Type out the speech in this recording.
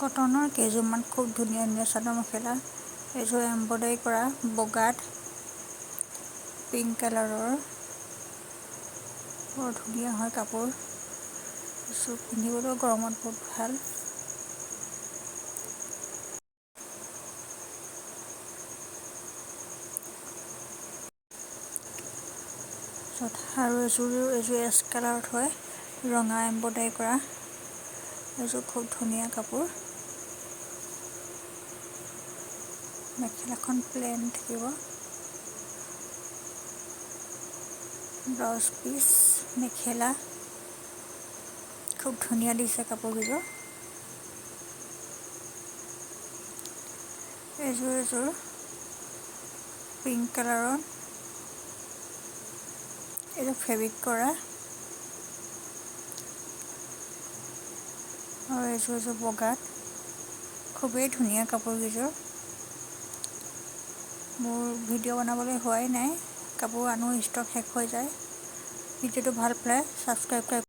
কটনৰ কেইযোৰমান খুব ধুনীয়া ধুনীয়া চাদৰ মেখেলা। এইযোৰ এম্ব্ৰইডাৰী কৰা, বগাত পিংক কালাৰৰ, বৰ ধুনীয়া হয় কাপোৰ। পিন্ধিবলৈও গৰমত বহুত ভাল। আৰু এযোৰ, এযোৰ এছ কালাৰত হয়, ৰঙা এম্ব্ৰইডাৰী কৰা। এযোৰ খুব ধুনীয়া কাপোৰ। মেখেলাখন প্লেন থাকিব। ব্লাউজ পিচ, মেখেলা খুব ধুনীয়া দিছে কাপোৰকেইযোৰ। এযোৰ এযোৰ পিংক কালাৰত, এইটো ফেব্ৰিক কৰা। আৰু এযোৰ এযোৰ বগাত, খুবেই ধুনীয়া কাপোৰকেইযোৰ। মোৰ ভিডিঅ' বনাবলৈ হোৱাই নাই। কাপোৰ আনো, ষ্টক শেষ হৈ যায়। ভিডিঅ'টো ভাল পালে ছাবস্ক্ৰাইব কৰি